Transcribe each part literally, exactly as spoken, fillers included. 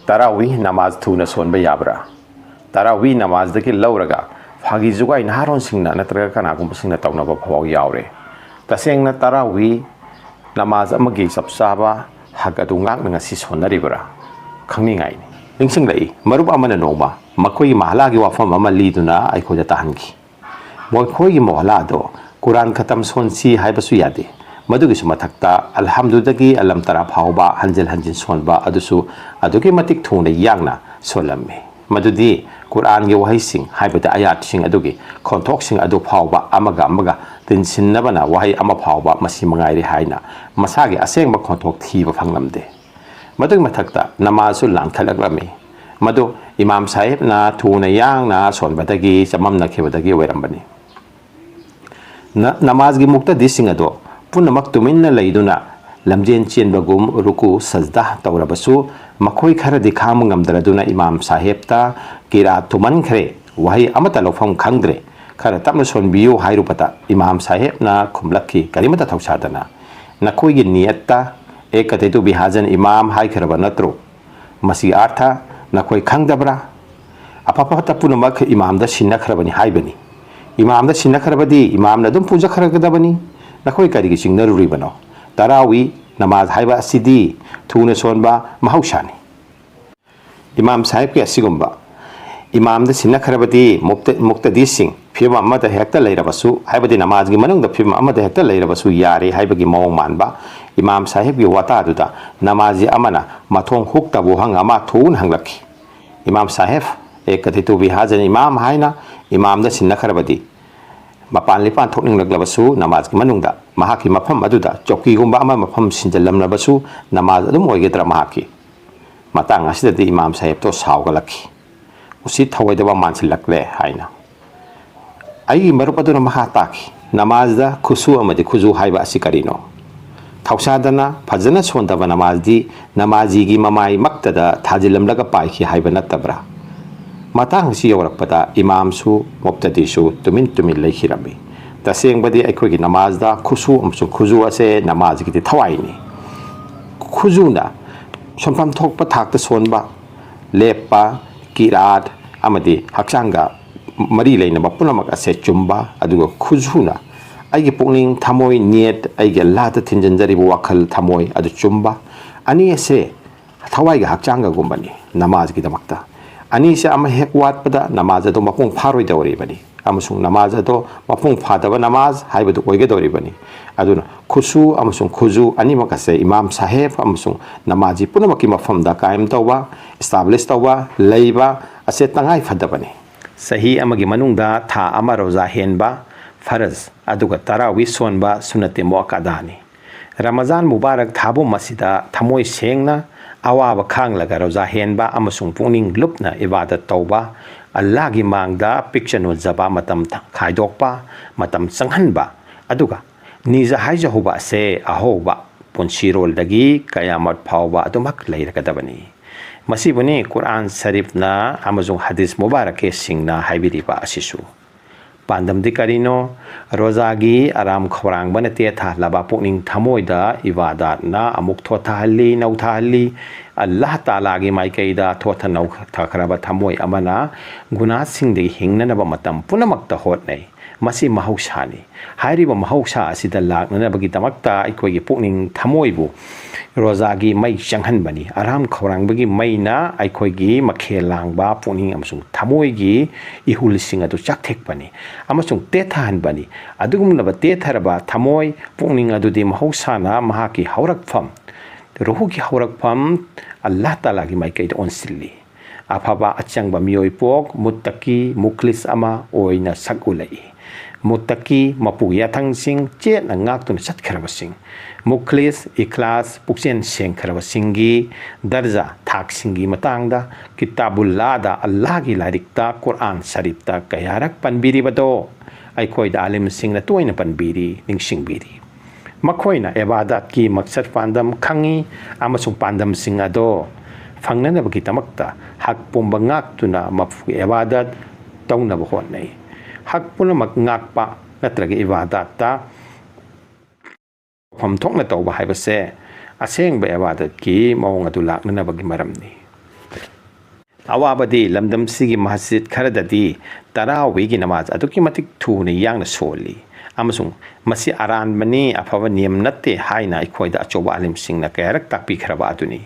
ꯇꯔꯥꯋꯤ ꯅꯃꯥꯖ ꯊꯨꯅ ꯁꯣꯟꯕ ꯌꯥꯕ꯭ꯔꯥ? ꯇꯔꯥꯋꯤ ꯅꯃꯥꯖꯗꯒꯤ ꯂꯧꯔꯒ ꯐꯥꯒꯤ ꯖꯨꯒꯥꯏ ꯅꯍꯥꯔꯣꯟꯁꯤꯡꯅ ꯅꯠꯇ꯭ꯔꯒ ꯀꯅꯥꯒꯨꯝꯕꯁꯤꯡꯅ ꯇꯧꯅꯕ ꯐꯥꯎ ꯌꯥꯎꯔꯦ꯫ ꯇꯁꯦꯡꯅ ꯇꯔꯥꯋꯤ ꯅꯃꯥꯖ ꯑꯃꯒꯤ ꯆꯞ ꯆꯥꯕ ꯍꯛ ꯑꯗꯨ ꯉꯥꯛꯅ ꯉꯁꯤ ꯁꯣꯟꯅꯔꯤꯕ꯭ꯔꯥ? ꯈꯪꯅꯤꯡꯉꯥꯏꯅꯤ꯫ ꯅꯤꯡꯁꯤꯡꯂꯛꯏ, ꯃꯔꯨꯞ ꯑꯃꯅ ꯅꯣꯡꯃ ꯃꯈꯣꯏꯒꯤ ꯃꯍꯜꯂꯥꯒꯤ ꯋꯥꯐꯝ ꯑꯃ ꯂꯤꯗꯨꯅ ꯑꯩꯈꯣꯏꯗ ꯇꯥꯍꯟꯈꯤ꯫ ꯃꯈꯣꯏꯒꯤ ꯃꯣꯍꯂꯥ ꯑꯗꯣ ꯀꯨꯔꯥꯟ ꯈꯇꯝ ꯁꯣꯟꯁꯤ ꯍꯥꯏꯕꯁꯨ ꯌꯥꯗꯦ꯫ ꯃꯗꯨꯒꯤꯁꯨ ꯃꯊꯛꯇ ꯑꯜꯍꯝꯗꯨꯗꯒꯤ ꯑꯂꯝ ꯇꯔꯥ ꯐꯥꯎꯕ ꯍꯟꯖꯤꯟ ꯍꯟꯖꯤꯟ ꯁꯣꯟꯕ ꯑꯗꯨꯁꯨ ꯑꯗꯨꯛꯀꯤ ꯃꯇꯤꯛ ꯊꯨꯅ ꯌꯥꯡꯅ ꯁꯣꯜꯂꯝꯃꯤ꯫ ꯃꯗꯨꯗꯤ ꯀꯨꯔꯥꯟꯒꯤ ꯋꯥꯍꯩꯁꯤꯡ, ꯍꯥꯏꯕꯗꯤ ꯑꯌꯥꯠꯁꯤꯡ ꯑꯗꯨꯒꯤ ꯈꯣꯟꯊꯣꯛꯁꯤꯡ ꯑꯗꯨ ꯐꯥꯎꯕ ꯑꯃꯒ ꯑꯃꯒ ꯇꯤꯟꯁꯤꯟꯅꯕꯅ ꯋꯥꯍꯩ ꯑꯃ ꯐꯥꯎꯕ ꯃꯁꯤ ꯃꯉꯥꯏꯔꯦ ꯍꯥꯏꯅ ꯃꯁꯥꯒꯤ ꯑꯁꯦꯡꯕ ꯈꯣꯟꯊꯣꯛ ꯊꯤꯕ ꯐꯪꯂꯝꯗꯦ꯫ ꯃꯗꯨꯒꯤ ꯃꯊꯛꯇ ꯅꯃꯥꯖꯁꯨ ꯂꯥꯟꯈꯠꯂꯛꯂꯝꯃꯤ꯫ ꯃꯗꯨ ꯏꯃꯥꯝ ꯁꯥꯍꯦꯕꯅ ꯊꯨꯅ ꯌꯥꯡꯅ ꯁꯣꯟꯕꯗꯒꯤ ꯆꯃꯝꯅꯈꯤꯕꯗꯒꯤ ꯑꯣꯏꯔꯝꯕꯅꯤ꯫ ꯅ-, ꯅꯃꯥꯖꯒꯤ ꯃꯨꯛꯇꯗꯤꯁꯤꯡ ꯑꯗꯣ ꯄꯨꯝꯅꯃꯛ ꯇꯨꯃꯤꯟꯅ ꯂꯩꯗꯨꯅ ꯂꯝꯖꯦꯟ ꯆꯦꯟꯕꯒꯨꯝ ꯔꯨꯀꯨ ꯁꯖꯗꯥ ꯇꯧꯔꯕꯁꯨ, ꯃꯈꯣꯏ ꯈꯔꯗꯤ ꯈꯥꯡꯕ ꯉꯝꯗ꯭ꯔꯗꯨꯅ ꯏꯃꯥꯝ ꯁꯥꯍꯦꯕꯇ ꯀꯤꯔꯥ ꯊꯨꯃꯟꯈ꯭ꯔꯦ, ꯋꯥꯍꯩ ꯑꯃꯠꯇ ꯂꯧꯐꯝ ꯈꯪꯗ꯭ꯔꯦ, ꯈꯔ ꯇꯞꯅ ꯁꯣꯟꯕꯤꯌꯨ ꯍꯥꯏꯔꯨꯕꯗ ꯏꯃꯥꯝ ꯁꯥꯍꯦꯕꯅ ꯈꯨꯝꯂꯛꯈꯤ, ꯀꯔꯤꯃꯠꯇ ꯊꯧꯁꯥꯗꯅ, "ꯅꯈꯣꯏꯒꯤ ꯅꯤꯌꯠꯇ ꯑꯦ ꯀꯇꯦꯇꯨ ꯕꯤꯍꯥꯖꯟ ꯏꯃꯥꯝ ꯍꯥꯏꯈ꯭ꯔꯕ ꯅꯠꯇ꯭ꯔꯣ? ꯃꯁꯤꯒꯤ ꯑꯥꯔꯊ ꯅꯈꯣꯏ ꯈꯪꯗꯕ꯭ꯔꯥ? ꯑꯐ ꯐꯠꯇ ꯄꯨꯝꯅꯃꯛ ꯏꯃꯥꯝꯗ ꯁꯤꯟꯅꯈ꯭ꯔꯕꯅꯤ ꯍꯥꯏꯕꯅꯤ꯫ ꯏꯃꯥꯝꯗ ꯁꯤꯟꯅꯈ꯭ꯔꯕꯗꯤ ꯏꯃꯥꯝꯅ ꯑꯗꯨꯝ ꯄꯨꯖꯈ꯭ꯔꯒꯗꯕꯅꯤ꯫ ꯅꯈꯣꯏ ꯀꯔꯤꯒꯤ ꯆꯤꯡꯅꯔꯨꯔꯤꯕꯅꯣ? ꯇꯔꯥꯋꯤ ꯅꯃꯥꯖ ꯍꯥꯏꯕ ꯑꯁꯤꯗꯤ ꯊꯨꯅ ꯁꯣꯟꯕ ꯃꯍꯧꯁꯥꯅꯤ"꯫ ꯏꯃꯥꯝ ꯁꯥꯍꯦꯕꯀꯤ ꯑꯁꯤꯒꯨꯝꯕ "ꯏꯃꯥꯝꯗ ꯁꯤꯟꯅꯈ꯭ꯔꯕꯗꯤ ꯃꯨꯛꯇ-, ꯃꯨꯛꯇꯗꯤꯁꯤꯡ ꯐꯤꯕꯝ ꯑꯃꯗ ꯍꯦꯛꯇ ꯂꯩꯔꯕꯁꯨ, ꯍꯥꯏꯕꯗꯤ ꯅꯃꯥꯖꯒꯤ ꯃꯅꯨꯡꯗ ꯐꯤꯕꯝ ꯑꯃꯗ ꯍꯦꯛꯇ ꯂꯩꯔꯕꯁꯨ ꯌꯥꯔꯦ" ꯍꯥꯏꯕꯒꯤ ꯃꯑꯣꯡ ꯃꯥꯟꯕ ꯏꯃꯥꯝ ꯁꯥꯍꯦꯕꯀꯤ ꯋꯥꯇꯥꯗꯨꯗ ꯅꯃꯥꯖꯤ ꯑꯃꯅ ꯃꯊꯣꯡ ꯍꯨꯛꯇꯕ ꯋꯥꯍꯪ ꯑꯃ ꯊꯨꯅ ꯍꯪꯂꯛꯈꯤ꯫ "ꯏꯃꯥꯝ ꯁꯥꯍꯦꯕ, ꯑꯦ ꯀꯇꯦꯇꯨ ꯕꯤꯍꯥꯖꯟ ꯏꯃꯥꯝ ꯍꯥꯏꯅ ꯏꯃꯥꯝꯗ ꯁꯤꯟꯅꯈ꯭ꯔꯕꯗꯤ, ꯃꯄꯥꯟ ꯂꯤꯄꯥꯟ ꯊꯣꯛꯅꯤꯡꯂꯛꯂꯕꯁꯨ, ꯅꯃꯥꯖꯀꯤ ꯃꯅꯨꯡꯗ ꯃꯍꯥꯛꯀꯤ ꯃꯐꯝ ꯑꯗꯨꯗ ꯆꯧꯀꯤꯒꯨꯝꯕ ꯑꯃ ꯃꯐꯝ ꯁꯤꯟꯖꯜꯂꯝꯂꯕꯁꯨ ꯅꯃꯥꯖ ꯑꯗꯨꯝ ꯑꯣꯏꯒꯗ꯭ꯔꯥ ꯃꯍꯥꯛꯀꯤ?" ꯃꯇꯥꯡ ꯑꯁꯤꯗꯗꯤ ꯏꯃꯥꯝ ꯁꯥꯍꯦꯕꯇꯣ ꯁꯥꯎꯒꯠꯂꯛꯈꯤ꯫ "ꯎꯁꯤꯠ ꯊꯑꯣꯏꯗꯕ ꯃꯥꯟꯁꯤꯜꯂꯛꯂꯦ" ꯍꯥꯏꯅ꯫ ꯑꯩꯒꯤ ꯃꯔꯨꯞ ꯑꯗꯨꯅ ꯃꯈꯥ ꯇꯥꯈꯤ, "ꯅꯃꯥꯖꯗ ꯈꯨꯁꯨ ꯑꯃꯗꯤ ꯈꯨꯖꯨ ꯍꯥꯏꯕ ꯑꯁꯤ ꯀꯔꯤꯅꯣ? ꯊꯧꯁꯥꯗꯅ ꯐꯖꯅ ꯁꯣꯟꯗꯕ ꯅꯃꯥꯖꯗꯤ ꯅꯃꯥꯖꯤꯒꯤ ꯃꯃꯥꯏꯃꯛꯇꯗ ꯊꯥꯖꯤꯜꯂꯝꯂꯒ ꯄꯥꯏꯈꯤ ꯍꯥꯏꯕ ꯅꯠꯇꯕ꯭ꯔꯥ?" ꯃꯇꯥꯡ ꯑꯁꯤ ꯌꯧꯔꯛꯄꯗ ꯏꯃꯥꯝꯁꯨ ꯃꯨꯞꯇꯗꯤꯁꯨ ꯇꯨꯃꯤꯟ ꯇꯨꯃꯤꯟ ꯂꯩꯈꯤꯔꯝꯃꯤ꯫ ꯇꯁꯦꯡꯕꯗꯤ ꯑꯩꯈꯣꯏꯒꯤ ꯅꯃꯥꯖꯗ ꯈꯨꯁꯨ ꯑꯃꯁꯨꯡ ꯈꯨꯖꯨ ꯑꯁꯦ ꯅꯃꯥꯖꯒꯤꯗꯤ ꯊꯋꯥꯏꯅꯤ꯫ ꯈꯨꯖꯨꯅ ꯁꯣꯟꯐꯝ ꯊꯣꯛꯄ ꯊꯥꯛꯇ ꯁꯣꯟꯕ, ꯂꯦꯞꯄ, ꯀꯤꯔꯥꯠ ꯑꯃꯗꯤ ꯍꯛꯆꯥꯡꯒ ꯃꯔꯤ ꯂꯩꯅꯕ ꯄꯨꯝꯅꯃꯛ ꯑꯁꯦ ꯆꯨꯝꯕ, ꯑꯗꯨꯒ ꯈꯨꯖꯨꯅ ꯑꯩꯒꯤ ꯄꯨꯛꯅꯤꯡ ꯊꯃꯣꯏ ꯅꯤꯌꯠ, ꯑꯩꯒꯤ ꯑꯜꯂꯥꯍꯗ ꯊꯤꯟꯖꯤꯟꯖꯔꯤꯕ ꯋꯥꯈꯜ ꯊꯃꯣꯏ ꯑꯗꯨ ꯆꯨꯝꯕ꯫ ꯑꯅꯤ ꯑꯁꯦ ꯊꯋꯥꯏꯒ ꯍꯛꯆꯥꯡꯒꯒꯨꯝꯕꯅꯤ ꯅꯃꯥꯖꯒꯤꯗꯃꯛꯇ꯫ ꯑꯅꯤꯁꯦ ꯑꯃ ꯍꯦꯛ ꯋꯥꯠꯄꯗ ꯅꯃꯥꯖ ꯑꯗꯣ ꯃꯄꯨꯡ ꯐꯥꯔꯣꯏꯗꯧꯔꯤꯕꯅꯤ, ꯑꯃꯁꯨꯡ ꯅꯃꯥꯖ ꯑꯗꯣ ꯃꯄꯨꯡ ꯐꯥꯗꯕ ꯅꯃꯥꯖ ꯍꯥꯏꯕꯗꯨ ꯑꯣꯏꯒꯗꯧꯔꯤꯕꯅꯤ꯫ ꯑꯗꯨꯅ ꯈꯨꯁꯨ ꯑꯃꯁꯨꯡ ꯈꯨꯖꯨ ꯑꯅꯤꯃꯛ ꯑꯁꯦ ꯏꯃꯥꯝ ꯁꯥꯍꯦꯕ ꯑꯃꯁꯨꯡ ꯅꯃꯥꯖꯤ ꯄꯨꯝꯅꯃꯛꯀꯤ ꯃꯐꯝꯗ ꯀꯥꯌꯝ ꯇꯧꯕ, establish ꯇꯧꯕ, ꯂꯩꯕ ꯑꯁꯦ ꯇꯉꯥꯏ ꯐꯗꯕꯅꯤ꯫ ꯆꯍꯤ ꯑꯃꯒꯤ ꯃꯅꯨꯡꯗ ꯊꯥ ꯑꯃ ꯔꯣꯖꯥ ꯍꯦꯟꯕ, ꯐꯔꯖ, ꯑꯗꯨꯒ ꯇꯔꯥꯋꯤ ꯁꯣꯟꯕ ꯁꯨꯟꯅꯇꯦ ꯃꯨꯑꯛꯀꯗꯥꯅꯤ꯫ ꯔꯃꯖꯥꯟ ꯃꯨꯕꯥꯔꯛ ꯊꯥꯕꯨꯝ ꯑꯁꯤꯗ ꯊꯃꯣꯏ ꯁꯦꯡꯅ ꯑꯋꯥꯕ ꯈꯥꯡꯂꯒ ꯔꯣꯖꯥ ꯍꯦꯟꯕ ꯑꯃꯁꯨꯡ ꯄꯨꯛꯅꯤꯡ ꯂꯨꯞꯅ ꯏꯕꯥꯗꯠ ꯇꯧꯕ, ꯑꯜꯂꯥꯍꯒꯤ ꯃꯥꯡꯗ ꯄꯤꯛꯆꯅꯨꯖꯕ ꯃꯇꯝ ꯈꯥꯏꯗꯣꯛꯄ, ꯃꯇꯝ ꯆꯪꯍꯟꯕ, ꯑꯗꯨꯒ ꯅꯤꯖ ꯍꯥꯏꯖꯍꯧꯕ ꯑꯁꯦ ꯑꯍꯧꯕ ꯄꯨꯟꯁꯤꯔꯣꯜꯗꯒꯤ ꯀꯌꯥꯃꯠ ꯐꯥꯎꯕ ꯑꯗꯨꯃꯛ ꯂꯩꯔꯒꯗꯕꯅꯤ꯫ ꯃꯁꯤꯕꯨꯅꯤ ꯀꯨꯔꯥꯟ ꯁꯔꯤꯐꯅ ꯑꯃꯁꯨꯡ ꯍꯗꯤꯁ ꯃꯨꯕꯥꯔꯛꯀꯤꯁꯤꯡꯅ ꯍꯥꯏꯕꯤꯔꯤꯕ ꯑꯁꯤꯁꯨ꯫ ꯄꯥꯟꯗꯝꯗꯤ ꯀꯔꯤꯅꯣ? ꯔꯣꯖꯥꯒꯤ ꯑꯔꯥꯝ ꯈꯧꯔꯥꯡꯕꯅ ꯇꯦꯊꯍꯜꯂꯕ ꯄꯨꯛꯅꯤꯡ ꯊꯃꯣꯏꯗ ꯏꯕꯥꯗꯥꯠꯅ ꯑꯃꯨꯛ ꯊꯣꯊꯍꯜꯂꯤ, ꯅꯧꯊꯍꯜꯂꯤ꯫ ꯑꯜꯂꯥꯍ ꯇꯥꯂꯥꯒꯤ ꯃꯥꯏꯀꯩꯗ ꯊꯣꯊ ꯅꯧꯊꯈ꯭ꯔꯕ ꯊꯃꯣꯏ ꯑꯃꯅ ꯒꯨꯅꯥꯁꯤꯡꯗꯒꯤ ꯍꯤꯡꯅꯅꯕ ꯃꯇꯝ ꯄꯨꯝꯅꯃꯛꯇ ꯍꯣꯠꯅꯩ꯫ ꯃꯁꯤ ꯃꯍꯧꯁꯥꯅꯤ꯫ ꯍꯥꯏꯔꯤꯕ ꯃꯍꯧꯁꯥ ꯑꯁꯤꯗ ꯂꯥꯛꯅꯅꯕꯒꯤꯗꯃꯛꯇ ꯑꯩꯈꯣꯏꯒꯤ ꯄꯨꯛꯅꯤꯡ ꯊꯃꯣꯏꯕꯨ ꯔꯣꯖꯥꯒꯤ ꯃꯩ ꯆꯪꯍꯟꯕꯅꯤ꯫ ꯑꯔꯥꯝ ꯈꯧꯔꯥꯡꯕꯒꯤ ꯃꯩꯅ ꯑꯩꯈꯣꯏꯒꯤ ꯃꯈꯦꯜ ꯂꯥꯡꯕ ꯄꯨꯛꯅꯤꯡ ꯑꯃꯁꯨꯡ ꯊꯃꯣꯏꯒꯤ ꯏꯍꯨꯜꯁꯤꯡ ꯑꯗꯨ ꯆꯥꯛꯊꯦꯛꯄꯅꯤ ꯑꯃꯁꯨꯡ ꯇꯦꯊꯍꯟꯕꯅꯤ꯫ ꯑꯗꯨꯒꯨꯝꯂꯕ ꯇꯦꯊꯔꯕ ꯊꯃꯣꯏ ꯄꯨꯛꯅꯤꯡ ꯑꯗꯨꯗꯤ ꯃꯍꯧꯁꯥꯅ ꯃꯍꯥꯛꯀꯤ ꯍꯧꯔꯛꯐꯝ, ꯔꯨꯍꯨꯒꯤ ꯍꯧꯔꯛꯐꯝ, ꯑꯜꯂꯥꯍ ꯇꯥꯂꯥꯒꯤ ꯃꯥꯏꯀꯩꯗ ꯑꯣꯟꯁꯤꯜꯂꯤ꯫ ꯑꯐꯕ ꯑꯆꯪꯕ ꯃꯤꯑꯣꯏ ꯄꯣꯛ, ꯃꯨꯠꯇꯀꯤ, ꯃꯨꯈꯂꯤꯁ ꯑꯃ ꯑꯣꯏꯅ ꯁꯛ ꯎꯠꯂꯛꯏ꯫ ꯃꯨꯠꯇꯀꯤ, ꯃꯄꯨꯒꯤ ꯌꯥꯊꯪꯁꯤꯡ ꯆꯦꯠꯅ ꯉꯥꯛꯇꯨꯅ ꯆꯠꯈ꯭ꯔꯕꯁꯤꯡ꯫ ꯃꯨꯈꯂꯤꯁ, ꯏꯈ꯭ꯂꯥꯁ, ꯄꯨꯛꯆꯦꯜ ꯁꯦꯡꯈ꯭ꯔꯕꯁꯤꯡꯒꯤ ꯗꯔꯖꯥ ꯊꯥꯛꯁꯤꯡꯒꯤ ꯃꯇꯥꯡꯗ ꯀꯤꯇꯥꯕꯨꯜꯂꯥꯗ, ꯑꯜꯂꯥꯍꯒꯤ ꯂꯥꯏꯔꯤꯛꯇ, ꯀꯨꯔꯥꯟ ꯁꯔꯤꯐꯇ ꯀꯌꯥꯔꯛ ꯄꯟꯕꯤꯔꯤꯕꯗꯣ ꯑꯩꯈꯣꯏꯗ ꯑꯥꯂꯤꯝꯁꯤꯡꯅ ꯇꯣꯏꯅ ꯄꯟꯕꯤꯔꯤ, ꯅꯤꯡꯁꯤꯡꯕꯤꯔꯤ꯫ ꯃꯈꯣꯏꯅ ꯏꯕꯥꯗꯠꯀꯤ ꯃꯛꯁꯠ ꯄꯥꯟꯗꯝ ꯈꯪꯏ ꯑꯃꯁꯨꯡ ꯄꯥꯟꯗꯝꯁꯤꯡ ꯑꯗꯣ ꯐꯪꯅꯅꯕꯒꯤꯗꯃꯛꯇ ꯍꯛ ꯄꯨꯝꯕ ꯉꯥꯛꯇꯨꯅ ꯃꯄꯨꯒꯤ ꯏꯕꯥꯗꯠ ꯇꯧꯅꯕ ꯍꯣꯠꯅꯩ꯫ ꯍꯛ ꯄꯨꯝꯅꯃꯛ ꯉꯥꯛꯄ ꯅꯠꯇ꯭ꯔꯒ ꯏꯕꯥꯗꯠꯇ ꯇꯧꯐꯝ ꯊꯣꯛꯅ ꯇꯧꯕ ꯍꯥꯏꯕꯁꯦ ꯑꯁꯦꯡꯕ ꯏꯕꯥꯗꯠꯀꯤ ꯃꯑꯣꯡ ꯑꯗꯨ ꯂꯥꯛꯅꯅꯕꯒꯤ ꯃꯔꯝꯅꯤ꯫ ꯑꯋꯥꯕꯗꯤ ꯂꯝꯗꯝꯁꯤꯒꯤ ꯃꯁꯖꯤꯗ ꯈꯔꯗꯗꯤ ꯇꯔꯥꯋꯤꯒꯤ ꯅꯃꯥꯖ ꯑꯗꯨꯛꯀꯤ ꯃꯇꯤꯛ ꯊꯨꯅ ꯌꯥꯡꯅ ꯁꯣꯜꯂꯤ, ꯑꯃꯁꯨꯡ ꯃꯁꯤ ꯑꯔꯥꯟꯕꯅꯤ, ꯑꯐꯕ ꯅꯤꯌꯝ ꯅꯠꯇꯦ ꯍꯥꯏꯅ ꯑꯩꯈꯣꯏꯗ ꯑꯆꯧꯕ ꯑꯥꯂꯤꯝꯁꯤꯡꯅ ꯀꯌꯥꯔꯛ ꯇꯥꯛꯄꯤꯈ꯭ꯔꯕ ꯑꯗꯨꯅꯤ꯫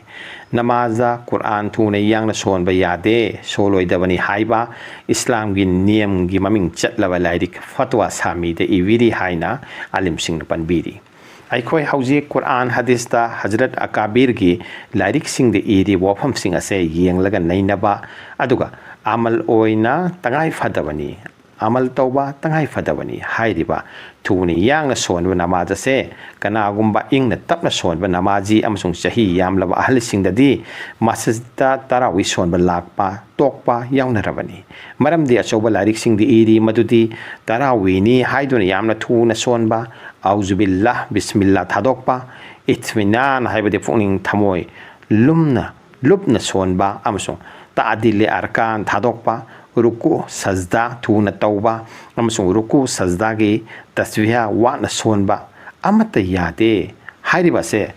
ꯅꯃꯥꯖꯗ ꯀꯨꯔꯑꯥꯟ ꯊꯨꯅ ꯌꯥꯡꯅ ꯁꯣꯟꯕ ꯌꯥꯗꯦ, ꯁꯣꯜꯂꯣꯏꯗꯕꯅꯤ ꯍꯥꯏꯕ ꯏꯁꯂꯥꯝꯒꯤ ꯅꯤꯌꯝꯒꯤ ꯃꯃꯤꯡ ꯆꯠꯂꯕ ꯂꯥꯏꯔꯤꯛ ꯐꯠꯋꯥ ꯁꯥꯃꯤꯗ ꯏꯕꯤꯔꯤ ꯍꯥꯏꯅ ꯑꯥꯂꯤꯝꯁꯤꯡꯅ ꯄꯟꯕꯤꯔꯤ꯫ ꯑꯩꯈꯣꯏ ꯍꯧꯖꯤꯛ ꯀꯨꯔꯑꯥꯟ ꯍꯗꯤꯁꯇ ꯍꯖꯔꯠ ꯑꯀꯥꯕꯤꯔꯒꯤ ꯂꯥꯏꯔꯤꯛꯁꯤꯡꯗ ꯏꯔꯤꯕ ꯋꯥꯐꯝꯁꯤꯡ ꯑꯁꯦ ꯌꯦꯡꯂꯒ ꯅꯩꯅꯕ, ꯑꯗꯨꯒ ꯑꯃꯜ ꯑꯣꯏꯅ ꯇꯉꯥꯏ ꯐꯗꯕꯅꯤ, ꯑꯃꯜ ꯇꯧꯕ ꯇꯉꯥꯏ ꯐꯗꯕꯅꯤ ꯍꯥꯏꯔꯤꯕ ꯊꯨꯅ ꯌꯥꯡꯅ ꯁꯣꯟꯕ ꯅꯃꯥꯖ ꯑꯁꯦ ꯀꯅꯥꯒꯨꯝꯕ ꯏꯪꯅ ꯇꯞꯅ ꯁꯣꯟꯕ ꯅꯃꯥꯖꯤ ꯑꯃꯁꯨꯡ ꯆꯍꯤ ꯌꯥꯝꯂꯕ ꯑꯍꯜꯁꯤꯡꯗꯗꯤ ꯃꯁꯖꯤꯗꯇ ꯇꯔꯥꯋꯤ ꯁꯣꯟꯕ ꯂꯥꯛꯄ ꯇꯣꯛꯄ ꯌꯥꯎꯅꯔꯕꯅꯤ꯫ ꯃꯔꯝꯗꯤ ꯑꯆꯧꯕ ꯂꯥꯏꯔꯤꯛꯁꯤꯡꯗꯤ ꯏꯔꯤ ꯃꯗꯨꯗꯤ ꯇꯔꯥꯋꯤꯅꯤ ꯍꯥꯏꯗꯨꯅ ꯌꯥꯝꯅ ꯊꯨꯅ ꯁꯣꯟꯕ, ꯑꯧꯖꯨꯕꯤꯜꯂꯥ, ꯕꯤꯁꯃꯤꯜꯂꯥ ꯊꯥꯗꯣꯛꯄ, ꯏꯊꯃꯤꯅꯥꯟ ꯍꯥꯏꯕꯗꯤ ꯄꯨꯛꯅꯤꯡ ꯊꯃꯣꯏ ꯂꯨꯝꯅ ꯂꯨꯞꯅ ꯁꯣꯟꯕ, ꯑꯃꯁꯨꯡ ꯇꯥꯗꯤꯜ ꯑꯔꯀꯥꯟ ꯊꯥꯗꯣꯛꯄ, ꯔꯨꯀꯨ ꯁꯖꯗꯥ ꯊꯨꯅ ꯇꯧꯕ, ꯑꯃꯁꯨꯡ ꯔꯨꯀꯨ ꯁꯖꯗꯥꯒꯤ ꯇꯁꯕꯤꯍ ꯋꯥꯅ ꯁꯣꯟꯕ ꯑꯃꯠꯇ ꯌꯥꯗꯦ꯫ ꯍꯥꯏꯔꯤꯕ ꯑꯁꯦ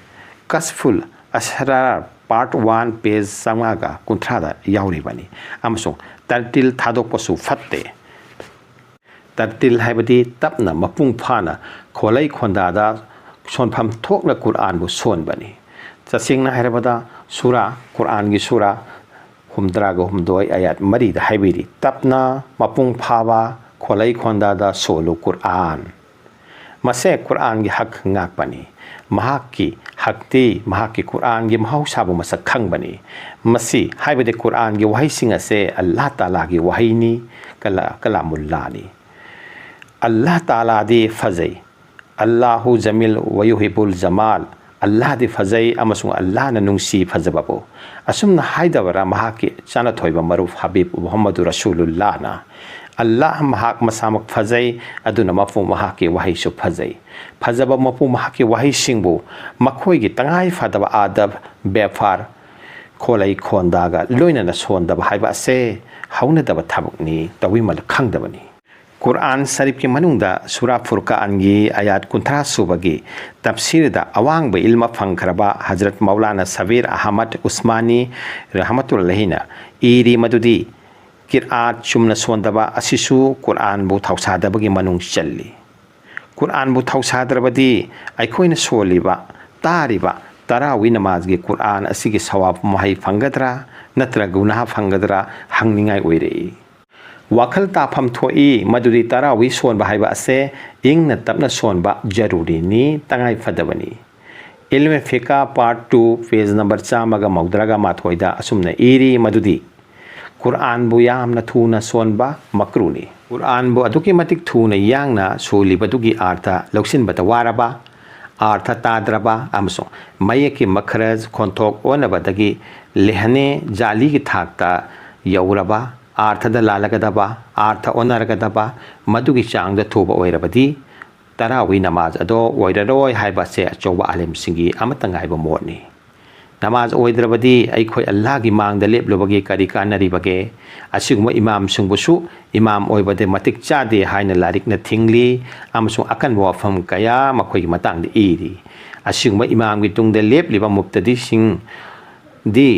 ꯀꯁꯐꯨꯜ ꯑꯁꯔꯥꯔ part one page ꯆꯥꯝꯃꯉꯥꯒ ꯀꯨꯟꯊ꯭ꯔꯥꯗ ꯌꯥꯎꯔꯤꯕꯅꯤ, ꯑꯃꯁꯨꯡ ꯇꯔꯇꯤꯜ ꯊꯥꯗꯣꯛꯄꯁꯨ ꯐꯠꯇꯦ꯫ ꯇꯔꯇꯤꯜ ꯍꯥꯏꯕꯗꯤ ꯇꯞꯅ ꯃꯄꯨꯡ ꯐꯥꯅ ꯈꯣꯂꯩ ꯈꯣꯟꯗꯥꯗ ꯁꯣꯟꯐꯝ ꯊꯣꯛꯅ ꯀꯨꯔꯑꯥꯟꯕꯨ ꯁꯣꯟꯕꯅꯤ꯫ ꯇꯁꯦꯡꯅ ꯍꯥꯏꯔꯕꯗ ꯁꯨꯔꯥ, ꯀꯨꯔꯑꯥꯟꯒꯤ ꯁꯨꯔꯥ ꯍꯨꯝꯗ꯭ꯔꯥꯒ ꯍꯨꯝꯗꯣꯏ ꯑꯌꯥꯠ ꯃꯔꯤꯗ ꯍꯥꯏꯕꯤꯔꯤ, "ꯇꯞꯅ ꯃꯄꯨꯡ ꯐꯥꯕ ꯈꯣꯂꯩ ꯈꯣꯟꯗꯥꯗ ꯁꯣꯜꯂꯨ ꯀꯨꯔꯑꯥꯟ"꯫ ꯃꯁꯦ ꯀꯨꯔꯑꯥꯟꯒꯤ ꯍꯛ ꯉꯥꯛꯄꯅꯤ꯫ ꯃꯍꯥꯛꯀꯤ ꯍꯛꯇꯤ ꯃꯍꯥꯛꯀꯤ ꯀꯨꯔꯑꯥꯟꯒꯤ ꯃꯍꯧꯁꯥꯕꯨ ꯃꯁꯛ ꯈꯪꯕꯅꯤ꯫ ꯃꯁꯤ ꯍꯥꯏꯕꯗꯤ ꯀꯨꯔꯑꯥꯟꯒꯤ ꯋꯥꯍꯩꯁꯤꯡ ꯑꯁꯦ ꯑꯜꯂꯥꯍ ꯇꯥꯂꯥꯒꯤ ꯋꯥꯍꯩꯅꯤ, ꯀꯂꯥ-, ꯀꯂꯥꯃꯨꯜꯂꯥꯅꯤ꯫ ꯑꯜꯂꯥꯍ ꯇꯥꯂꯥꯗꯤ ꯐꯖꯩ꯫ "ꯑꯜꯂꯥꯍꯨ ꯖꯃꯤꯜ ꯋꯌꯨꯍꯤꯕꯨꯜ ꯖꯃꯥꯜ"꯫ ꯑꯜꯂꯥꯍꯗꯤ ꯐꯖꯩ ꯑꯃꯁꯨꯡ ꯑꯜꯂꯥꯍꯅ ꯅꯨꯡꯁꯤ ꯐꯖꯕꯕꯨ꯫ ꯑꯁꯨꯝꯅ ꯍꯥꯏꯗꯕꯔꯥ ꯃꯍꯥꯛꯀꯤ ꯆꯥꯅꯊꯣꯏꯕ ꯃꯔꯨꯞ ꯍꯕꯤꯕ ꯃꯨꯍꯝꯃꯗꯨ ꯔꯁꯨꯂꯨꯜꯂꯥꯍꯅ? "ꯑꯜꯂꯥꯍ ꯃꯍꯥꯛ ꯃꯁꯥꯃꯛ ꯐꯖꯩ, ꯑꯗꯨꯅ ꯃꯄꯨ ꯃꯍꯥꯛꯀꯤ ꯋꯥꯍꯩꯁꯨ ꯐꯖꯩ"꯫ ꯐꯖꯕ ꯃꯄꯨ ꯃꯍꯥꯛꯀꯤ ꯋꯥꯍꯩꯁꯤꯡꯕꯨ ꯃꯈꯣꯏꯒꯤ ꯇꯉꯥꯏ ꯐꯗꯕ ꯑꯥꯗꯕ, ꯕꯦꯐꯥꯔ, ꯈꯣꯂꯩ ꯈꯣꯟꯗꯥꯒ ꯂꯣꯏꯅꯅ ꯁꯣꯟꯗꯕ ꯍꯥꯏꯕ ꯑꯁꯦ ꯍꯧꯅꯗꯕ ꯊꯕꯛꯅꯤ, ꯇꯧꯏꯃꯜ ꯈꯪꯗꯕꯅꯤ꯫ ꯀꯨꯔꯑꯥꯟ ꯁꯔꯤꯐꯀꯤ ꯃꯅꯨꯡꯗ ꯁꯨꯔꯥ ꯐꯨꯔꯀꯥꯟꯒꯤ ꯑꯌꯥꯠ ꯀꯨꯟꯊ꯭ꯔꯥ ꯁꯨꯕꯒꯤ ꯇꯐꯁꯤꯔꯗ ꯑꯋꯥꯡꯕ ꯏꯜꯃ ꯐꯪꯈ꯭ꯔꯕ ꯍꯖꯔꯠ ꯃꯧꯂꯥꯅꯥ ꯁꯕꯤꯔ ꯑꯍꯃꯗ ꯎꯁꯃꯥꯅꯤ ꯔꯍꯃꯇꯨꯜꯂꯥꯍꯤꯅ ꯏꯔꯤ ꯃꯗꯨꯗꯤ, ꯀꯤꯔꯥꯠ ꯆꯨꯝꯅ ꯁꯣꯟꯗꯕ ꯑꯁꯤꯁꯨ ꯀꯨꯔꯑꯥꯟꯕꯨ ꯊꯧꯁꯥꯗꯕꯒꯤ ꯃꯅꯨꯡ ꯆꯜꯂꯤ꯫ ꯀꯨꯔꯑꯥꯟꯕꯨ ꯊꯧꯁꯥꯗ꯭ꯔꯕꯗꯤ ꯑꯩꯈꯣꯏꯅ ꯁꯣꯜꯂꯤꯕ, ꯇꯥꯔꯤꯕ ꯇꯔꯥꯋꯤ ꯅꯃꯥꯖꯒꯤ ꯀꯨꯔꯑꯥꯟ ꯑꯁꯤꯒꯤ ꯁꯋꯥꯕ ꯃꯍꯩ ꯐꯪꯒꯗ꯭ꯔꯥ ꯅꯠꯇ꯭ꯔꯒ ꯒꯨꯅꯥꯍ ꯐꯪꯒꯗ꯭ꯔꯥ ꯍꯪꯅꯤꯡꯉꯥꯏ ꯑꯣꯏꯔꯛꯏ꯫ ꯋꯥꯈꯜ ꯇꯥꯐꯝ ꯊꯣꯛꯏ ꯃꯗꯨꯗꯤ ꯇꯔꯥꯋꯤ ꯁꯣꯟꯕ ꯍꯥꯏꯕ ꯑꯁꯦ ꯏꯪꯅ ꯇꯞꯅ ꯁꯣꯟꯕ ꯖꯔꯨꯔꯤꯅꯤ, ꯇꯉꯥꯏ ꯐꯗꯕꯅꯤ꯫ ꯏꯜꯃꯦ ꯐꯤꯀꯥ part two, page number ꯆꯥꯝꯃꯒ ꯃꯧꯗ꯭ꯔꯥꯒ ꯃꯥꯊꯣꯏꯗ ꯑꯁꯨꯝꯅ ꯏꯔꯤ ꯃꯗꯨꯗꯤ, ꯀꯨꯔꯑꯥꯟꯕꯨ ꯌꯥꯝꯅ ꯊꯨꯅ ꯁꯣꯟꯕ ꯃꯀ꯭ꯔꯨꯅꯤ꯫ ꯀꯨꯔꯑꯥꯟꯕꯨ ꯑꯗꯨꯛꯀꯤ ꯃꯇꯤꯛ ꯊꯨꯅ ꯌꯥꯡꯅ ꯁꯣꯜꯂꯤꯕꯗꯨꯒꯤ ꯑꯥꯔꯊ ꯂꯧꯁꯤꯟꯕꯗ ꯋꯥꯔꯕ, ꯑꯥꯔꯊ ꯇꯥꯗ꯭ꯔꯕ ꯑꯃꯁꯨꯡ ꯃꯌꯦꯛꯀꯤ ꯃꯈꯔꯖ ꯈꯣꯟꯊꯣꯛ ꯑꯣꯟꯅꯕꯗꯒꯤ ꯂꯦꯍꯅꯦ ꯖꯥꯂꯤꯒꯤ ꯊꯥꯛꯇ ꯌꯧꯔꯕ, ꯑꯥꯔꯊꯗ ꯂꯥꯜꯂꯒꯗꯕ, ꯑꯥꯔꯊ ꯑꯣꯟꯅꯔꯒꯗꯕ, ꯃꯗꯨꯒꯤ ꯆꯥꯡꯗ ꯊꯨꯕ ꯑꯣꯏꯔꯕꯗꯤ ꯇꯔꯥꯋꯤ ꯅꯃꯥꯖ ꯑꯗꯣ ꯑꯣꯏꯔꯔꯣꯏ ꯍꯥꯏꯕ ꯑꯁꯦ ꯑꯆꯧꯕ ꯑꯥꯂꯤꯝꯁꯤꯡꯒꯤ ꯑꯃꯠꯇ ꯉꯥꯏꯕ ꯃꯣꯠꯅꯤ꯫ ꯅꯃꯥꯖ ꯑꯣꯏꯗ꯭ꯔꯕꯗꯤ ꯑꯩꯈꯣꯏ ꯑꯜꯂꯥꯍꯒꯤ ꯃꯥꯡꯗ ꯂꯦꯞꯂꯨꯕꯒꯤ ꯀꯔꯤ ꯀꯥꯟꯅꯔꯤꯕꯒꯦ? ꯑꯁꯤꯒꯨꯝꯕ ꯏꯃꯥꯝꯁꯤꯡꯕꯨꯁꯨ ꯏꯃꯥꯝ ꯑꯣꯏꯕꯗ ꯃꯇꯤꯛ ꯆꯥꯗꯦ ꯍꯥꯏꯅ ꯂꯥꯏꯔꯤꯛꯅ ꯊꯤꯡꯂꯤ ꯑꯃꯁꯨꯡ ꯑꯀꯟꯕ ꯋꯥꯐꯝ ꯀꯌꯥ ꯃꯈꯣꯏꯒꯤ ꯃꯇꯥꯡꯗ ꯏꯔꯤ꯫ ꯑꯁꯤꯒꯨꯝꯕ ꯏꯃꯥꯝꯒꯤ ꯇꯨꯡꯗ ꯂꯦꯞꯂꯤꯕ ꯃꯨꯞꯇꯗꯤꯁꯤꯡꯗꯤ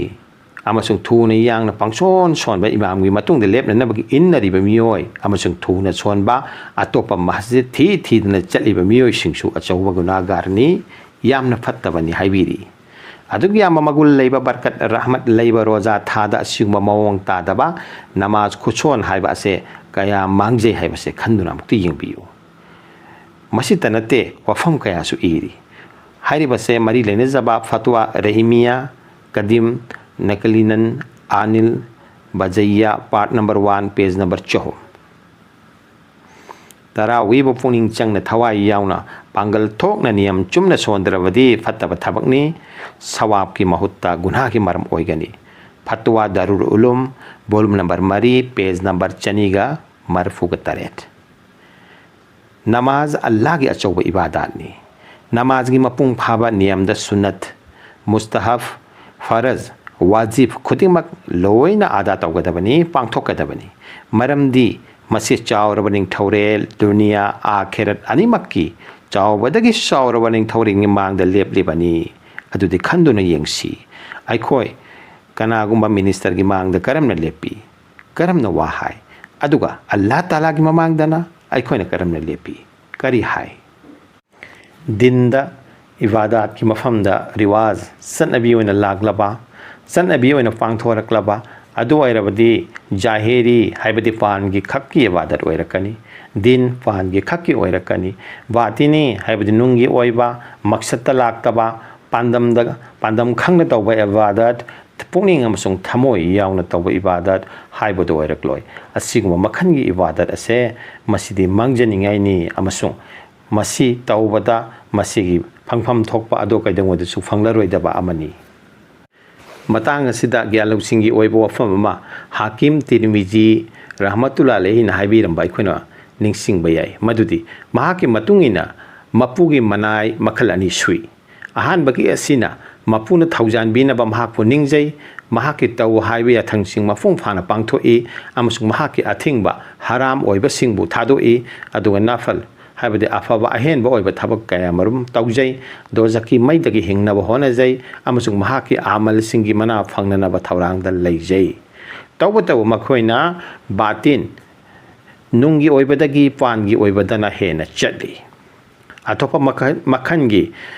ꯑꯃꯁꯨꯡ ꯊꯨꯅ ꯌꯥꯡꯅ ꯄꯪꯁꯣꯟ ꯁꯣꯟꯕ ꯏꯃꯥꯝꯒꯤ ꯃꯇꯨꯡꯗ ꯂꯦꯞꯅꯅꯕꯒꯤ ꯏꯟꯅꯔꯤꯕ ꯃꯤꯑꯣꯏ ꯑꯃꯁꯨꯡ ꯊꯨꯅ ꯁꯣꯟꯕ ꯑꯇꯣꯞꯄ ꯃꯁꯖꯤꯗ ꯊꯤ ꯊꯤꯗꯅ ꯆꯠꯂꯤꯕ ꯃꯤꯑꯣꯏꯁꯤꯡꯁꯨ ꯑꯆꯧꯕ ꯒꯨꯅꯥꯒꯥꯔꯅꯤ, ꯌꯥꯝꯅ ꯐꯠꯇꯕꯅꯤ ꯍꯥꯏꯕꯤꯔꯤ꯫ ꯑꯗꯨꯛ ꯌꯥꯝꯕ ꯃꯒꯨꯟ ꯂꯩꯕ, ꯕꯔꯀꯠ ꯔꯍꯃꯠ ꯂꯩꯕ ꯔꯣꯖꯥ ꯊꯥꯗ ꯑꯁꯤꯒꯨꯝꯕ ꯃꯑꯣꯡ ꯇꯥꯗꯕ ꯅꯃꯥꯖ ꯈꯨꯠꯁꯣꯟ ꯍꯥꯏꯕ ꯑꯁꯦ ꯀꯌꯥ ꯃꯥꯡꯖꯩ ꯍꯥꯏꯕꯁꯦ ꯈꯟꯗꯨꯅ ꯑꯃꯨꯛꯇ ꯌꯦꯡꯕꯤꯌꯨ꯫ ꯃꯁꯤꯇ ꯅꯠꯇꯦ, ꯋꯥꯐꯝ ꯀꯌꯥꯁꯨ ꯏꯔꯤ꯫ ꯍꯥꯏꯔꯤꯕꯁꯦ ꯃꯔꯤ ꯂꯩꯅꯖꯕ ꯐꯠꯋꯥ ꯔꯍꯤꯃꯤꯌꯥ ꯀꯗꯤꯝ ꯅꯀꯂꯤꯅꯟ Anil ꯕꯖꯩꯌꯥ, part number one, page number ꯆꯍꯨꯝ꯫ ꯇꯔꯥꯋꯤꯕꯨ ꯄꯨꯛꯅꯤꯡ ꯆꯪꯅ ꯊꯋꯥꯏ ꯌꯥꯎꯅ ꯄꯥꯡꯒꯜ ꯊꯣꯛꯅ ꯅꯤꯌꯝ ꯆꯨꯝꯅ ꯁꯣꯟꯗ꯭ꯔꯕꯗꯤ ꯐꯠꯇꯕ ꯊꯕꯛꯅꯤ, ꯁꯋꯥꯕꯀꯤ ꯃꯍꯨꯠꯇ ꯒꯨꯅꯥꯒꯤ ꯃꯔꯝ ꯑꯣꯏꯒꯅꯤ꯫ ꯐꯠꯋꯥ ꯗꯥꯔꯨꯜ ꯎꯂꯨꯝ, volume number ꯃꯔꯤ, page number ꯆꯅꯤꯒ ꯃꯔꯤꯐꯨꯒ ꯇꯔꯦꯠ꯫ ꯅꯃꯥꯖ ꯑꯜꯂꯥꯍꯒꯤ ꯑꯆꯧꯕ ꯏꯕꯥꯗꯥꯠꯅꯤ꯫ ꯅꯃꯥꯖꯒꯤ ꯃꯄꯨꯡ ꯐꯥꯕ ꯅꯤꯌꯝꯗ ꯁꯨꯟꯅꯠ, ꯃꯨꯁꯇꯍꯕ, ꯐꯔꯖ, ꯋꯥꯖꯤꯕ ꯈꯨꯗꯤꯡꯃꯛ ꯂꯣꯏꯅ ꯑꯗꯥ ꯇꯧꯒꯗꯕꯅꯤ, ꯄꯥꯡꯊꯣꯛꯀꯗꯕꯅꯤ꯫ ꯃꯔꯝꯗꯤ ꯃꯁꯤ ꯆꯥꯎꯔꯕ ꯅꯤꯡꯊꯧꯔꯦꯜ, ꯗꯨꯅꯤꯌꯥ, ꯑꯥꯈꯦꯔꯠ ꯑꯅꯤꯃꯛꯀꯤ ꯆꯥꯎꯕꯗꯒꯤ ꯆꯥꯎꯔꯕ ꯅꯤꯡꯊꯧꯔꯦꯜꯒꯤ ꯃꯥꯡꯗ ꯂꯦꯞꯂꯤꯕꯅꯤ꯫ ꯑꯗꯨꯗꯤ ꯈꯟꯗꯨꯅ ꯌꯦꯡꯁꯤ, ꯑꯩꯈꯣꯏ ꯀꯅꯥꯒꯨꯝꯕ ꯃꯤꯅꯤꯁꯇꯔꯒꯤ ꯃꯥꯡꯗ ꯀꯔꯝꯅ ꯂꯦꯞꯄꯤ, ꯀꯔꯝꯅ ꯋꯥ ꯍꯥꯏ, ꯑꯗꯨꯒ ꯑꯜꯂꯥ ꯇꯥꯂꯥꯒꯤ ꯃꯃꯥꯡꯗꯅ ꯑꯩꯈꯣꯏꯅ ꯀꯔꯝꯅ ꯂꯦꯞꯄꯤ, ꯀꯔꯤ ꯍꯥꯏ? ꯗꯤꯟꯗ, ꯏꯕꯥꯗꯥꯠꯀꯤ ꯃꯐꯝꯗ ꯔꯤꯋꯥꯖ, ꯆꯠꯅꯕꯤ ꯑꯣꯏꯅ ꯂꯥꯛꯂꯕ, ꯆꯠꯅꯕꯤ ꯑꯣꯏꯅ ꯄꯥꯡꯊꯣꯔꯛꯂꯕ, ꯑꯗꯨ ꯑꯣꯏꯔꯕꯗꯤ ꯖꯥꯍꯤꯔꯤ ꯍꯥꯏꯕꯗꯤ ꯄꯥꯟꯒꯤ ꯈꯛꯀꯤ ꯏꯕꯥꯗꯠ ꯑꯣꯏꯔꯛꯀꯅꯤ꯫ ꯗꯤꯟ ꯄꯥꯟꯒꯤ ꯈꯛꯀꯤ ꯑꯣꯏꯔꯛꯀꯅꯤ꯫ ꯕꯥꯇꯤꯅꯤ ꯍꯥꯏꯕꯗꯤ ꯅꯨꯡꯒꯤ ꯑꯣꯏꯕ, ꯃꯛꯁꯠꯇ ꯂꯥꯛꯇꯕ, ꯄꯥꯟꯗꯝꯗ, ꯄꯥꯟꯗꯝ ꯈꯪꯅ ꯇꯧꯕ ꯏꯕꯥꯗꯠ, ꯄꯨꯛꯅꯤꯡ ꯑꯃꯁꯨꯡ ꯊꯃꯣꯏ ꯌꯥꯎꯅ ꯇꯧꯕ ꯏꯕꯥꯗꯠ ꯍꯥꯏꯕꯗꯨ ꯑꯣꯏꯔꯛꯂꯣꯏ꯫ ꯑꯁꯤꯒꯨꯝꯕ ꯃꯈꯜꯒꯤ ꯏꯕꯥꯗꯠ ꯑꯁꯦ ꯃꯁꯤꯗꯤ ꯃꯥꯡꯖꯅꯤꯡꯉꯥꯏꯅꯤ ꯑꯃꯁꯨꯡ ꯃꯁꯤ ꯇꯧꯕꯗ ꯃꯁꯤꯒꯤ ꯐꯪꯐꯝ ꯊꯣꯛꯄ ꯑꯗꯨ ꯀꯩꯗꯧꯉꯩꯗꯁꯨ ꯐꯪꯂꯔꯣꯏꯗꯕ ꯑꯃꯅꯤ꯫ ꯃꯇꯥꯡ ꯑꯁꯤꯗ ꯒ꯭ꯌꯥꯟ ꯂꯧꯁꯤꯡꯒꯤ ꯑꯣꯏꯕ ꯋꯥꯐꯝ ꯑꯃ ꯍꯥꯀꯤꯝ ꯇꯤꯔꯃꯤꯖꯤ ꯔꯍꯃꯇꯨꯜꯂꯥ ꯑꯂꯩꯍꯤꯅ ꯍꯥꯏꯕꯤꯔꯝꯕ ꯑꯩꯈꯣꯏꯅ ꯅꯤꯡꯁꯤꯡꯕ ꯌꯥꯏ, ꯃꯗꯨꯗꯤ ꯃꯍꯥꯛꯀꯤ ꯃꯇꯨꯡ ꯏꯟꯅ ꯃꯄꯨꯒꯤ ꯃꯅꯥꯏ ꯃꯈꯜ ꯑꯅꯤ ꯁꯨꯏ꯫ ꯑꯍꯥꯟꯕꯒꯤ ꯑꯁꯤꯅ ꯃꯄꯨꯅ ꯊꯧꯖꯥꯟꯕꯤꯅꯕ ꯃꯍꯥꯛꯄꯨ ꯅꯤꯡꯖꯩ, ꯃꯍꯥꯛꯀꯤ ꯇꯧ ꯍꯥꯏꯕ ꯌꯥꯊꯪꯁꯤꯡ ꯃꯄꯨꯡ ꯐꯥꯅ ꯄꯥꯡꯊꯣꯛꯏ ꯑꯃꯁꯨꯡ ꯃꯍꯥꯛꯀꯤ ꯑꯊꯤꯡꯕ ꯍꯔꯥꯝ ꯑꯣꯏꯕꯁꯤꯡꯕꯨ ꯊꯥꯗꯣꯛꯏ, ꯑꯗꯨꯒ ꯅꯐꯜ ꯍꯥꯏꯕꯗꯤ ꯑꯐꯕ ꯑꯍꯦꯟꯕ ꯑꯣꯏꯕ ꯊꯕꯛ ꯀꯌꯥꯃꯔꯨꯝ ꯇꯧꯖꯩ, ꯗꯣꯖꯈꯀꯤ ꯃꯩꯗꯒꯤ ꯍꯤꯡꯅꯕ ꯍꯣꯠꯅꯖꯩ ꯑꯃꯁꯨꯡ ꯃꯍꯥꯛꯀꯤ ꯑꯃꯜꯁꯤꯡꯒꯤ ꯃꯅꯥ ꯐꯪꯅꯅꯕ ꯊꯧꯔꯥꯡꯗ ꯂꯩꯖꯩ꯫ ꯇꯧꯕꯇꯕꯨ ꯃꯈꯣꯏꯅ ꯕꯥꯇꯤꯟ, ꯅꯨꯡꯒꯤ ꯑꯣꯏꯕꯗꯒꯤ ꯄꯥꯟꯒꯤ ꯑꯣꯏꯕꯗꯅ ꯍꯦꯟꯅ ꯆꯠꯂꯤ꯫ ꯑꯇꯣꯞꯄ ꯃꯈꯜ, ꯃꯈꯜꯒꯤ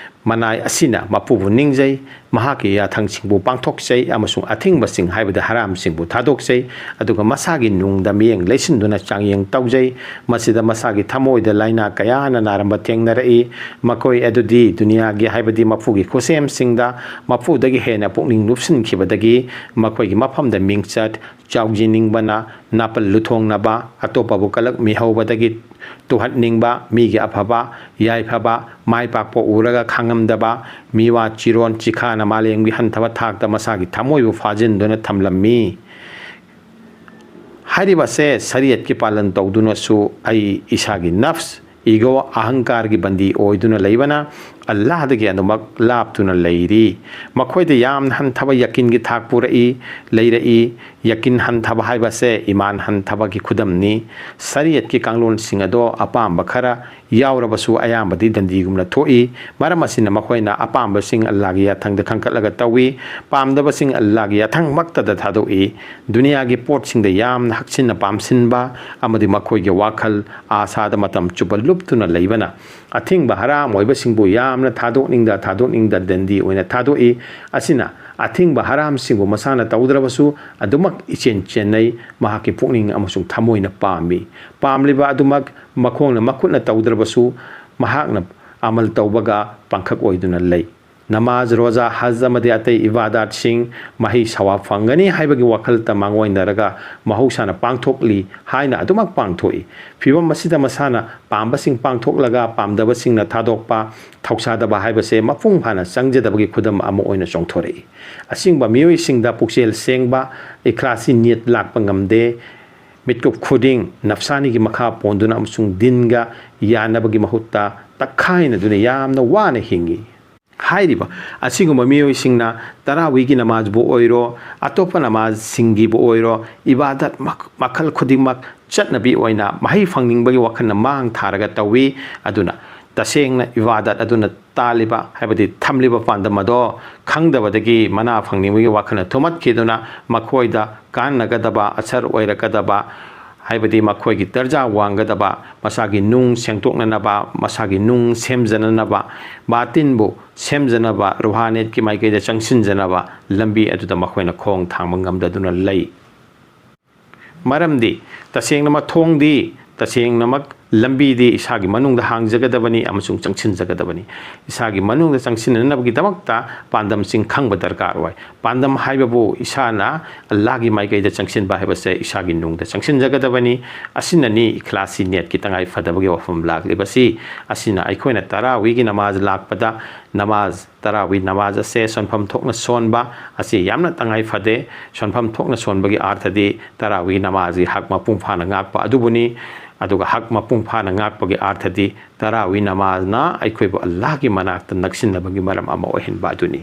ꯃꯅꯥꯏ ꯑꯁꯤꯅ ꯃꯄꯨꯕꯨ ꯅꯤꯡꯖꯩ, ꯃꯍꯥꯛꯀꯤ ꯌꯥꯊꯪꯁꯤꯡꯕꯨ ꯄꯥꯡꯊꯣꯛꯆꯩ ꯑꯃꯁꯨꯡ ꯑꯊꯤꯡꯕꯁꯤꯡ ꯍꯥꯏꯕꯗꯤ ꯍꯔꯥꯝꯁꯤꯡꯕꯨ ꯊꯥꯗꯣꯛꯆꯩ, ꯑꯗꯨꯒ ꯃꯁꯥꯒꯤ ꯅꯨꯡꯗ ꯃꯤꯠꯌꯦꯡ ꯂꯩꯁꯤꯟꯗꯨꯅ ꯆꯥꯡꯌꯦꯡ ꯇꯧꯖꯩ꯫ ꯃꯁꯤꯗ ꯃꯁꯥꯒꯤ ꯊꯃꯣꯏꯗ ꯂꯥꯏꯅꯥ ꯀꯌꯥꯅ ꯅꯥꯔꯝꯕ ꯊꯦꯡꯅꯔꯛꯏ꯫ ꯃꯈꯣꯏ ꯑꯗꯨꯗꯤ ꯗꯨꯅꯤꯌꯥꯒꯤ ꯍꯥꯏꯕꯗꯤ ꯃꯄꯨꯒꯤ ꯈꯨꯠꯁꯦꯝꯁꯤꯡꯗ ꯃꯄꯨꯗꯒꯤ ꯍꯦꯟꯅ ꯄꯨꯛꯅꯤꯡ ꯂꯨꯞꯁꯤꯟꯈꯤꯕꯗꯒꯤ ꯃꯈꯣꯏꯒꯤ ꯃꯐꯝꯗ ꯃꯤꯡꯆꯠ, ꯆꯥꯎꯖꯅꯤꯡꯕꯅ ꯅꯥꯄꯜ ꯂꯨꯊꯣꯡꯅꯕ, ꯑꯇꯣꯞꯄꯕꯨ ꯀꯂꯛ ꯃꯤꯍꯧꯕꯗꯒꯤ ꯇꯨꯍꯠꯅꯤꯡꯕ, ꯃꯤꯒꯤ ꯑꯐꯕ, ꯌꯥꯏꯐꯕ, ꯃꯥꯏ ꯄꯥꯛꯄ ꯎꯔꯒ ꯈꯥꯡꯉꯝꯗꯕ, ꯃꯤꯋꯥ ꯆꯤꯔꯣꯟ ꯆꯤꯈꯥꯅ ꯃꯥꯂꯦꯝꯒꯤ ꯍꯟꯊꯕ ꯊꯥꯛꯇ ꯃꯁꯥꯒꯤ ꯊꯃꯣꯏꯕꯨ ꯐꯥꯖꯤꯟꯗꯨꯅ ꯊꯝꯂꯝꯃꯤ꯫ ꯍꯥꯏꯔꯤꯕ ꯑꯁꯦ ꯁꯔꯤꯌꯠꯀꯤ ꯄꯥꯂꯟ ꯇꯧꯗꯨꯅꯁꯨ ꯑꯩ ꯏꯁꯥꯒꯤ ꯅꯐꯁ, ꯏꯒꯣ, ꯑꯍꯪꯀꯥꯔꯒꯤ ꯕꯟꯗꯤ ꯑꯣꯏꯗꯨꯅ ꯂꯩꯕꯅ ꯑꯜꯂꯥꯍꯗꯒꯤ ꯑꯗꯨꯃꯛ ꯂꯥꯞꯇꯨꯅ ꯂꯩꯔꯤ꯫ ꯃꯈꯣꯏꯗ ꯌꯥꯝꯅ ꯍꯟꯊꯕ ꯌꯀꯤꯟꯒꯤ ꯊꯥꯛ ꯄꯨꯔꯛꯏ, ꯂꯩꯔꯛꯏ꯫ ꯌꯀꯤꯟ ꯍꯟꯊꯕ ꯍꯥꯏꯕꯁꯦ ꯏꯃꯥꯟ ꯍꯟꯊꯕꯒꯤ ꯈꯨꯗꯝꯅꯤ꯫ ꯁꯔꯤꯌꯠꯀꯤ ꯀꯥꯡꯂꯣꯟꯁꯤꯡ ꯑꯗꯣ ꯑꯄꯥꯝꯕ ꯈꯔ ꯌꯥꯎꯔꯕꯁꯨ ꯑꯌꯥꯝꯕꯗꯤ ꯗꯟꯗꯤꯒꯨꯝꯅ ꯊꯣꯛꯏ꯫ ꯃꯔꯝ ꯑꯁꯤꯅ ꯃꯈꯣꯏꯅ ꯑꯄꯥꯝꯕꯁꯤꯡ ꯑꯜꯂꯥꯍꯒꯤ ꯌꯥꯊꯪꯗ ꯈꯟꯒꯠꯂꯒ ꯇꯧꯏ, ꯄꯥꯝꯗꯕꯁꯤꯡ ꯑꯜꯂꯥꯍꯒꯤ ꯌꯥꯊꯪꯃꯛꯇꯗ ꯊꯥꯗꯣꯛꯏ꯫ ꯗꯨꯅꯤꯌꯥꯒꯤ ꯄꯣꯠꯁꯤꯡꯗ ꯌꯥꯝꯅ ꯍꯛꯆꯤꯟꯅ ꯄꯥꯝꯁꯤꯟꯕ ꯑꯃꯗꯤ ꯃꯈꯣꯏꯒꯤ ꯋꯥꯈꯜ ꯑꯥꯁꯥꯗ ꯃꯇꯝ ꯆꯨꯞꯄ ꯂꯨꯞꯇꯨꯅ ꯂꯩꯕꯅ ꯑꯊꯤꯡꯕ ꯍꯔꯥꯝ ꯑꯣꯏꯕꯁꯤꯡꯕꯨ ꯌꯥꯝꯅ ꯊꯥꯗꯣꯛꯅꯤꯡꯗ ꯊꯥꯗꯣꯛꯅꯤꯡꯗ ꯗꯟꯗꯤ ꯑꯣꯏꯅ ꯊꯥꯗꯣꯛꯏ꯫ ꯑꯁꯤꯅ ꯑꯊꯤꯡꯕ ꯍꯔꯥꯝꯁꯤꯡꯕꯨ ꯃꯁꯥꯅ ꯇꯧꯗ꯭ꯔꯕꯁꯨ ꯑꯗꯨꯃꯛ ꯏꯆꯦꯟ ꯆꯦꯟꯅꯩ, ꯃꯍꯥꯛꯀꯤ ꯄꯨꯛꯅꯤꯡ ꯑꯃꯁꯨꯡ ꯊꯃꯣꯏꯅ ꯄꯥꯝꯃꯤ꯫ ꯄꯥꯝꯂꯤꯕ ꯑꯗꯨꯃꯛ ꯃꯈꯣꯡꯅ ꯃꯈꯨꯠꯅ ꯇꯧꯗ꯭ꯔꯕꯁꯨ ꯃꯍꯥꯛꯅ ꯑꯃꯜ ꯇꯧꯕꯒ ꯄꯥꯡꯈꯛ ꯑꯣꯏꯗꯨꯅ ꯂꯩ꯫ ꯅꯃꯥꯖ, ꯔꯣꯖꯥ, ꯍꯖ ꯑꯃꯗꯤ ꯑꯇꯩ ꯏꯕꯥꯗꯥꯠꯁꯤꯡ ꯃꯍꯩ ꯁꯋꯥ ꯐꯪꯒꯅꯤ ꯍꯥꯏꯕꯒꯤ ꯋꯥꯈꯜꯇ ꯃꯥꯡꯑꯣꯏꯅꯔꯒ ꯃꯍꯧꯁꯥꯅ ꯄꯥꯡꯊꯣꯛꯂꯤ ꯍꯥꯏꯅ ꯑꯗꯨꯃꯛ ꯄꯥꯡꯊꯣꯛꯏ꯫ ꯐꯤꯕꯝ ꯑꯁꯤꯗ ꯃꯁꯥꯅ ꯄꯥꯝꯕꯁꯤꯡ ꯄꯥꯡꯊꯣꯛꯂꯒ ꯄꯥꯝꯗꯕꯁꯤꯡꯅ ꯊꯥꯗꯣꯛꯄ, ꯊꯧꯁꯥꯗꯕ ꯍꯥꯏꯕꯁꯦ ꯃꯄꯨꯡ ꯐꯥꯅ ꯆꯪꯖꯗꯕꯒꯤ ꯈꯨꯗꯝ ꯑꯃ ꯑꯣꯏꯅ ꯆꯣꯡꯊꯣꯔꯛꯏ꯫ ꯑꯁꯤꯒꯨꯝꯕ ꯃꯤꯑꯣꯏꯁꯤꯡꯗ ꯄꯨꯛꯆꯦꯜ ꯁꯦꯡꯕ, ꯏꯈ꯭ꯂꯥꯁꯤ ꯅꯤꯌꯠ ꯂꯥꯛꯄ ꯉꯝꯗꯦ꯫ ꯃꯤꯠꯀꯨꯞ ꯈꯨꯗꯤꯡ ꯅꯐꯁꯥꯅꯤꯒꯤ ꯃꯈꯥ ꯄꯣꯟꯗꯨꯅ ꯑꯃꯁꯨꯡ ꯗꯤꯟꯒ ꯌꯥꯅꯕꯒꯤ ꯃꯍꯨꯠꯇ ꯇꯛꯈꯥꯏꯅꯗꯨꯅ ꯌꯥꯝꯅ ꯋꯥꯅ ꯍꯤꯡꯏ꯫ ꯍꯥꯏꯔꯤꯕ ꯑꯁꯤꯒꯨꯝꯕ ꯃꯤꯑꯣꯏꯁꯤꯡꯅ ꯇꯔꯥꯋꯤꯒꯤ ꯅꯃꯥꯖꯕꯨ ꯑꯣꯏꯔꯣ, ꯑꯇꯣꯞꯄ ꯅꯃꯥꯖꯁꯤꯡꯒꯤꯕꯨ ꯑꯣꯏꯔꯣ, ꯏꯕꯥꯗꯠ ꯃꯈ-, ꯃꯈꯜ ꯈꯨꯗꯤꯡꯃꯛ ꯆꯠꯅꯕꯤ ꯑꯣꯏꯅ ꯃꯍꯩ ꯐꯪꯅꯤꯡꯕꯒꯤ ꯋꯥꯈꯜꯅ ꯃꯥꯡ ꯊꯥꯔꯒ ꯇꯧꯏ꯫ ꯑꯗꯨꯅ ꯇꯁꯦꯡꯅ ꯏꯕꯥꯗꯠ ꯑꯗꯨꯅ ꯇꯥꯜꯂꯤꯕ, ꯍꯥꯏꯕꯗꯤ ꯊꯝꯂꯤꯕ ꯄꯥꯟꯗꯝ ꯑꯗꯣ ꯈꯪꯗꯕꯗꯒꯤ ꯃꯅꯥ ꯐꯪꯅꯤꯡꯕꯒꯤ ꯋꯥꯈꯜꯅ ꯊꯨꯝꯍꯠꯈꯤꯗꯨꯅ ꯃꯈꯣꯏꯗ ꯀꯥꯟꯅꯒꯗꯕ, ꯑꯁꯔ ꯑꯣꯏꯔꯛꯀꯗꯕ, ꯍꯥꯏꯕꯗꯤ ꯃꯈꯣꯏꯒꯤ ꯗꯔꯖꯥ ꯋꯥꯡꯒꯗꯕ, ꯃꯁꯥꯒꯤ ꯅꯨꯡ ꯁꯦꯡꯗꯣꯛꯅꯅꯕ, ꯃꯁꯥꯒꯤ ꯅꯨꯡ ꯁꯦꯝꯖꯅꯅꯕ, ꯕꯥꯇꯤꯟꯕꯨ ꯁꯦꯝꯖꯅꯕ, ꯔꯨꯍꯥꯅꯤꯌꯠꯀꯤ ꯃꯥꯏꯀꯩꯗ ꯆꯪꯁꯤꯟꯖꯅꯕ ꯂꯝꯕꯤ ꯑꯗꯨꯗ ꯃꯈꯣꯏꯅ ꯈꯣꯡ ꯊꯥꯡꯕ ꯉꯝꯗꯗꯨꯅ ꯂꯩ꯫ ꯃꯔꯝꯗꯤ ꯇꯁꯦꯡꯅꯃꯛ ꯊꯣꯡꯗꯤ, ꯇꯁꯦꯡꯅꯃꯛ ꯂꯝꯕꯤꯗꯤ ꯏꯁꯥꯒꯤ ꯃꯅꯨꯡꯗ ꯍꯥꯡꯖꯒꯗꯕꯅꯤ ꯑꯃꯁꯨꯡ ꯆꯪꯁꯤꯟꯖꯒꯗꯕꯅꯤ꯫ ꯏꯁꯥꯒꯤ ꯃꯅꯨꯡꯗ ꯆꯪꯁꯤꯟꯅꯅꯕꯒꯤꯗꯃꯛꯇ ꯄꯥꯟꯗꯝꯁꯤꯡ ꯈꯪꯕ ꯗꯔꯀꯥꯔ ꯑꯣꯏ꯫ ꯄꯥꯟꯗꯝ ꯍꯥꯏꯕꯕꯨ ꯏꯁꯥꯅ ꯑꯜꯂꯥꯍꯒꯤ ꯃꯥꯏꯀꯩꯗ ꯆꯪꯁꯤꯟꯕ ꯍꯥꯏꯕꯁꯦ ꯏꯁꯥꯒꯤ ꯅꯨꯡꯗ ꯆꯪꯁꯤꯟꯖꯒꯗꯕꯅꯤ꯫ ꯑꯁꯤꯅꯅꯤ ꯏꯈ꯭ꯂꯥꯁꯤ ꯅꯤꯌꯠꯀꯤ ꯇꯉꯥꯏ ꯐꯗꯕꯒꯤ ꯋꯥꯐꯝ ꯂꯥꯛꯂꯤꯕꯁꯤ꯫ ꯑꯁꯤꯅ ꯑꯩꯈꯣꯏꯅ ꯇꯔꯥꯋꯤꯒꯤ ꯅꯃꯥꯖ ꯂꯥꯛꯄꯗ ꯅꯃꯥꯖ ꯇꯔꯥꯋꯤ ꯅꯃꯥꯖ ꯑꯁꯦ ꯁꯣꯟꯐꯝ ꯊꯣꯛꯅ ꯁꯣꯟꯕ ꯑꯁꯤ ꯌꯥꯝꯅ ꯇꯉꯥꯏ ꯐꯗꯦ꯫ ꯁꯣꯟꯐꯝ ꯊꯣꯛꯅ ꯁꯣꯟꯕꯒꯤ ꯑꯥꯔꯊꯗꯤ ꯇꯔꯥꯋꯤ ꯅꯃꯥꯖꯒꯤ ꯍꯛ ꯃꯄꯨꯡ ꯐꯥꯅ ꯉꯥꯛꯄ ꯑꯗꯨꯕꯨꯅꯤ꯫ ꯑꯗꯨꯒ ꯍꯛ ꯃꯄꯨꯡ ꯐꯥꯅ ꯉꯥꯛꯄꯒꯤ ꯑꯥꯔꯊꯗꯤ ꯇꯔꯥꯋꯤ ꯅꯃꯥꯖꯅ ꯑꯩꯈꯣꯏꯕꯨ ꯑꯜꯂꯥꯍꯒꯤ ꯃꯅꯥꯛꯇ ꯅꯛꯁꯤꯟꯅꯕꯒꯤ ꯃꯔꯝ ꯑꯃ ꯑꯣꯏꯍꯟꯕ ꯑꯗꯨꯅꯤ꯫